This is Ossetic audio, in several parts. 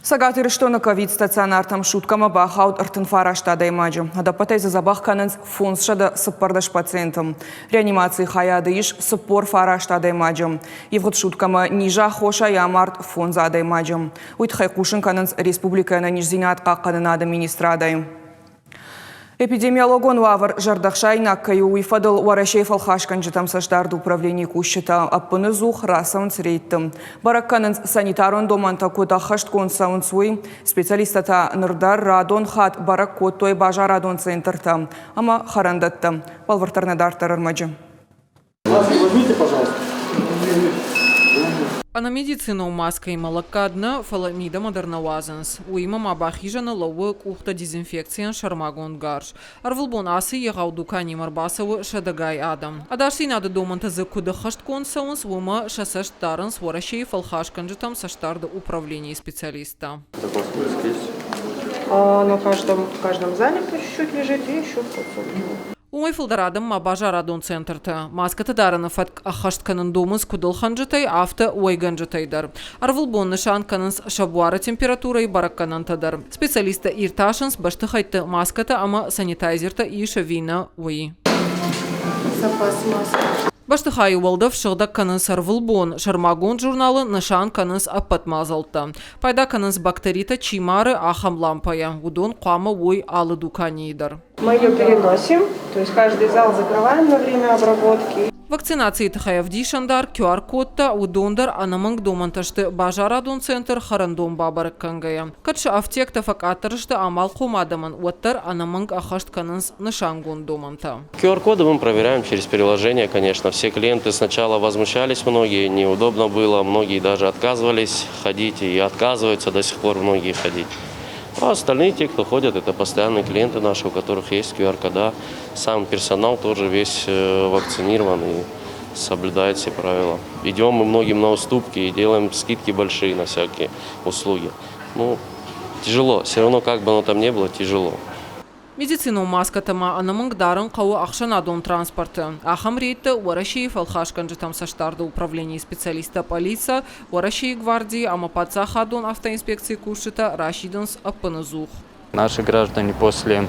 Цӕгат Ирыстоны ковид-стационартӕм суткӕмӕ бахауд 39 адӕймаджы. Ӕдӕппӕтӕй дзы дзӕбӕх кӕнынц 514 пациенты. Реанимацийы хайады ис 49 адӕймаджы. Ивгъуыд суткӕмӕ низы аххосӕй амард фондз адӕймаджы. Уый тыххӕй хъусын кӕнынц республикӕйы ӕнӕниздзинад хъахъхъӕнынады министрадӕй. Эпидемиологон уавӕр зӕрдӕхсаинаг кӕй у, уый фӕдыл Уӕрӕсейы фӕлхасгӕнджытӕм цӕстдарды управленийы кусджытӕ ӕппыныдзух рацӕуынц рейдты. Бӕрӕг кӕнынц, санитарон домӕнтӕ куыд ӕххӕстгонд цӕуынц, уый. Специалисттӕ та ныр дӕр радон хатт бӕрӕг кодтой базарадон центртӕ ӕмӕ хӕрӕндӕттӕ. Бӕлвырддӕр нӕ дарддӕр ӕрмӕджы. Возьмите, пожалуйста. Ӕнӕмедицинон маскӕимӕ лӕггад нӕ, фӕлӕ мидӕмӕ дӕр нӕ уадзынц. Уыимӕ ма бахизӕны лӕууы къухтӕ дезинфекцийӕн сӕрмагонд гарз. Ӕрвылбон ацы егъау дуканимӕ ӕрбацӕуы сӕдӕгай адӕм. Ӕдасдзинады домӕнтӕ дзы куыд ӕххӕстгонд цӕуынц, уымӕ сӕ цӕст дарынц Уӕрӕсейы фӕлхасгӕнджытӕм цӕстдарды управленийы специалисттӕ. Запас войск есть? На каждом, в каждом зале по чуть-чуть лежит и еще в подсобке. Уымӕй фылдӕр адӕм ма базарадон центрты маскӕтӕ дарыны фӕтк ӕххӕст кӕнын домынц куыд ӕлхӕнджытӕй, афтӕ уӕйгӕнджытӕй дӕр. Ӕрвылбон нысан кӕнынц сӕ буары температурӕйы бӕрӕггӕнӕнтӕ дӕр. Специалисттӕ иртасынц бӕстыхӕйтты маскӕтӕ ӕмӕ санитайзертӕ ис ӕви нӕ, уый. Запас масок. Бӕстыхайы уӕлдӕф сыгъдӕг кӕнынц ӕрвылбон, сӕрмагонд журналы нысан кӕнынц ӕппӕт мадзӕлттӕ. Пайда кӕнынц бактеритӕ чи мары, ахӕм лампӕйӕ. Уыдон хъуамӕ уой алы дуканийы дӕр. Мы ее переносим, то есть каждый зал закрываем на время обработки. Вакцинацийы тыххӕй ӕвдисӕндар QR-кодтӕ, уыдон дӕр ӕнӕмӕнг домӕнтӕ сты базарадон центр хӕрӕндон бабӕрӕг кӕнгӕйӕ. Кӕд сӕ афтектӕ фӕкъаддӕр сты амалхъом адӕмӕн, уӕддӕр ӕнӕмӕнг ӕххӕст кӕнынц нысангонд домӕнтӕ. QR-коды мы проверяем через приложение, конечно. Все клиенты сначала возмущались многие, неудобно было, многие даже отказывались ходить и отказываются до сих пор многие ходить. А остальные те, кто ходят, это постоянные клиенты наши, у которых есть QR-кода. Сам персонал тоже весь вакцинирован и соблюдает все правила. Идем мы многим на уступки и делаем скидки большие на всякие услуги. Ну, тяжело, все равно, как бы оно там ни было, тяжело. Медицинон маскӕтӕ ма ӕнӕмӕнг дарын хъӕуы ӕхсӕнадон транспорты. Ахӕм рейдтӕ Уӕрӕсейы фӕлхасгӕнджытӕм цӕстдарды управленийы специалисттӕ пъӕлицӕ, Уӕрӕсейы гвардийы ӕмӕ паддзахадон автоинспекцийы кусджытӕ расидынц ӕппыныдзух. Наши граждане после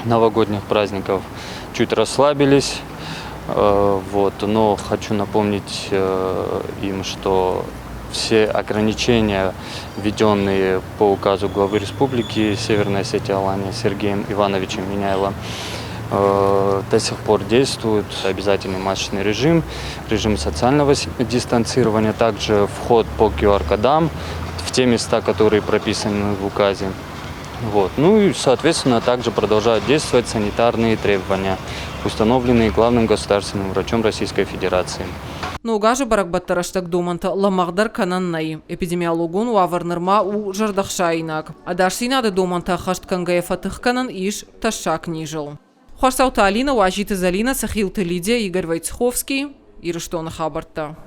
новогодних праздников чуть расслабились, вот, но хочу напомнить им, что все ограничения, введенные по указу главы Республики Северная Осетия Алания Сергеем Ивановичем Меняйло, до сих пор действует обязательный масочный режим, режим социального дистанцирования, также вход по QR-кодам в те места, которые прописаны в указе. Вот. Ну и, соответственно, также продолжают действовать санитарные требования, установленные главным государственным врачом Российской Федерации. Ног азы бӕрӕгбӕтты рӕстӕг домӕнтӕ лӕмӕгъдӕр кӕнӕн нӕй. Эпидемиологон уавӕр нырма у зӕрдӕхсаинаг. Ӕдасдзинады домӕнтӕ ӕххӕст кӕнгӕйӕ фӕтых кӕнӕн ис тӕссаг низыл. Хуасауты Алинӕ, Уазиты Зӕлинӕ, Цӕхилты Лидия, Игорь Войцеховский, Ирыстоны хабӕрттӕ.